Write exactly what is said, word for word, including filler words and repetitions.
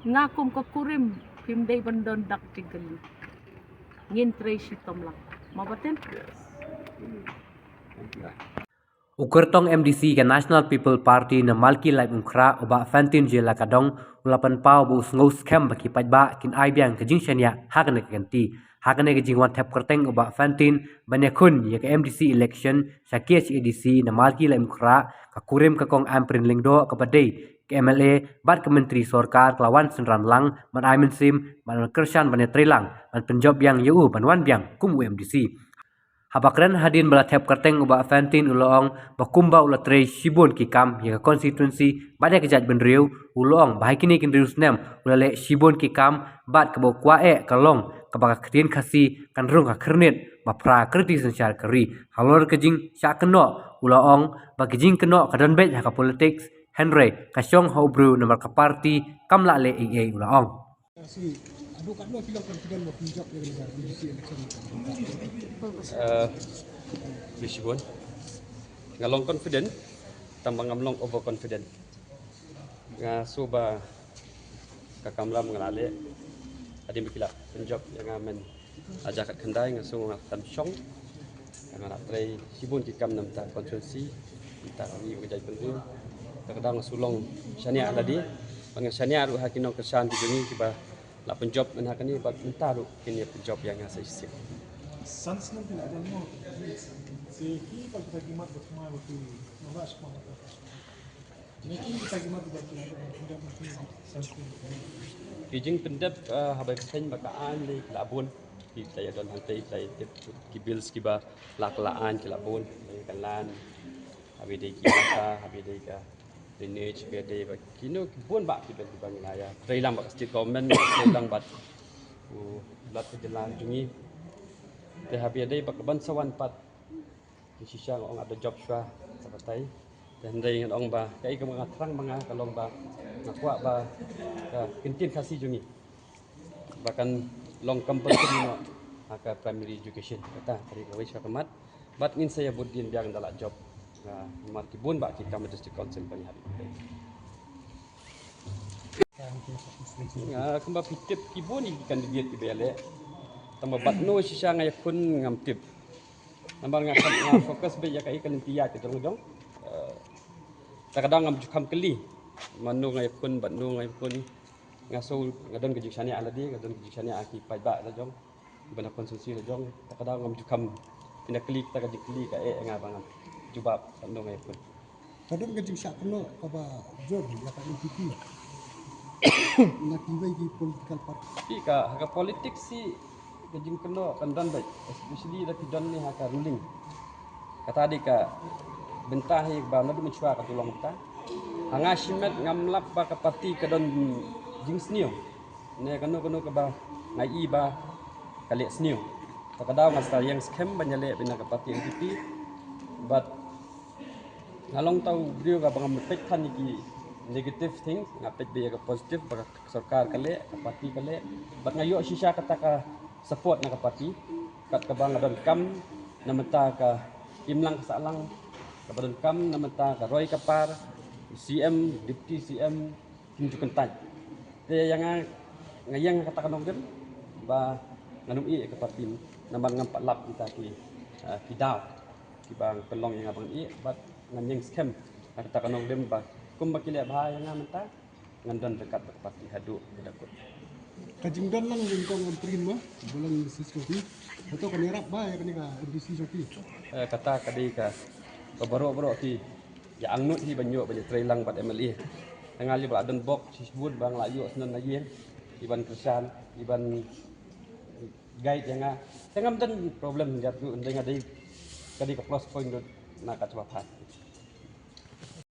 Nga kum ka kurim phim dei ban don dak jingkylli. Ngin trei shitom lang. Ma batin? U kyrtong M D C ka National People Party na Malki Laipum Khrah u Bah Fantin Jylla Kadong u la pynpaw ba u sngew skhem ba ki paidbah kin ai biang ka jingshaniah ha kane ka kynti. Ha kane ka jingwan thep kyrteng u Bah Fantin ban ïakhun ïa ka M D C election sha K H A D C na Malki Laipum Khrah, ka kurim ka Kong Ampareen Lyngdoh kaba dei ka M L A bad ka Myntri Sorkar ka la wan synran lang ban ai mynsiem bad ban kyrshan ban ïatrei lang ban pynjop biang ïa u ban wan biang kum u M D C. Haba kren hadien ba la thep kyrteng u Bah Fantin u la ong ba kumba u la trei shibun ki kam ïa ka constituency bad ïa ka jaitbynriew, u la ong ba ha kine ki hynriew snem u la leh shibun ki kam bad kaba u kwah eh ka long kaba ka ktien Khasi kan rung ha khyrnit ba phra ka riti synshar ka ri. Halor ka jingshah kynnoh u la ong ba ka jingkynnoh ka don beit ha ka politics, hynrei ka shong ha u briew namar ka party kam lah leh ei ei, u la ong. Eh, bishibun. Nga long confident, tang ba ngam long overconfident. Nga sngew ba ka kamram nga la leh. Hadien ba ki la pynjop ïa nga mynta jaka khyndai, nga sngew nga tam shong. Nga la trei shibun ki kam na bynta constituency, na bynta ka ri bad ka jaitbynriew. Te ka daw nga sngew long shaniah lade. Bad nga shaniah ruh ha ki nongkyrshan ki jong ngi kiba la pynjop mynta kane bad mynta ruh kin ïa pynjop ïa nga sa shisien. San snem phi la don mo, se ki ba kita ki mat ba thymmai ba phi nang rush ma. Ne ki kita ki mat ba phi la don, phi la don, phi san snem. Ki jingpyndep, eh, haba phi peit ba ka aiñ lei ki la bun. Ki la ïa don hangtei, ki la ïa tip ki bills kiba la kylla aiñ ki la bun. Lei ka lan, haba dei ki mata, haba dei ka drainage, haba dei ba kino ki bun bah ki bills kiba ngi la ïa trei lang bad ka state government, trei lang bad u Lat ka jylla jong ngi. Te haba dei ba ka ban sa wan pat, ki shisha nga ong ada jop shuwa sa batai. Te hynrei ngan ong ba kaei kaba nga thrang ma nga ka long ba nga kwah ba ka ktien Khasi jong ngi ba kan long compulsory noh ha ka primary education. Kata ka dei kawei sha ka mat. Bad ngin sa ïa bud dien biang da la jop. Nga mat ki bun bah ki kam district council ba ngi hap. Nga kumba phi tip ki bun ki candidate kiba ïaleh. Tang ba bad no shisha nga ïakhun ngam tip. Namar nga kam nga focus beit ïa kaei ka lynti ïaid ka jong jong. Eh, ta ka daw ngam ju kham kylli. Mano nga ïakhun bad no nga ïakhun. Nga sngew nga don ka jingshaniah lade, nga don ka jingshaniah ha ki paidbah la jong. Ban ha constituency la jong, ta ka daw ngam ju kham. Phin da kylli kita ka jingkylli ka eh nga ba ngam jubab, ka nong eh pun. Ka don ka jingshah kynnoh kaba jur ïa ka N P P na kiwei ki political party. Ïa ka, ha ka politics hi ka jingkynnoh kan don beit, especially da ki don ne ha ka ruling. Kata dei ka bynta hi ba naduh mynshuwa ka tu long bynta. Ha nga shimet ngam lap ba ka party ka don jingsniew. Ne kano kano kaba nga i ba ka leh sniew. Ta ka daw nga sa ïeng skhem ban ïaleh beit na ka party N P P. Bad nga long tau briew kaba ngam peit than ïa ki negative things, nga peit beit ïa ka positive ba ka sorkar ka leh, ka party ka leh. Bad nga ïoh shisha kata ka support na ka party. Kat kaba nga don kam na mynta ka imlang ka sahlang, kaba don kam na mynta ka roi ka par, C M, Deputy C M, kim ju kyntait. Te ïa nga, nga ïeng ha kata ka nongrim ba ngan ym ïeh ïa ka party namar ngam pat lap kita ki, ah, ki daw kiba pynlong ïa nga ban ïeh, bad ngan ïeng skhem ha kata ka nongrim ba kumba ki leh bha ïa nga mynta, ngan don ryngkat bad ka party haduh ba dang kut. Ka jingdon lang jong i Kong Ampareen mo, ba long Mister Secretary, hato kan ïarap bha ïa kane ka M D C jong phi? Eh, kata ka dei ka, ka baroh baroh ki ïa angnud hi ban ïoh ban ïatrei lang bad M L A. Te nga lei ba la don bok shibun ba nga la ïoh shen na ïing, i ban kyrshan, i ban guide ïa nga. Te ngam don problem ïa tu, hynrei nga dei, ka dei ka plus point ruh na ka jubab ha.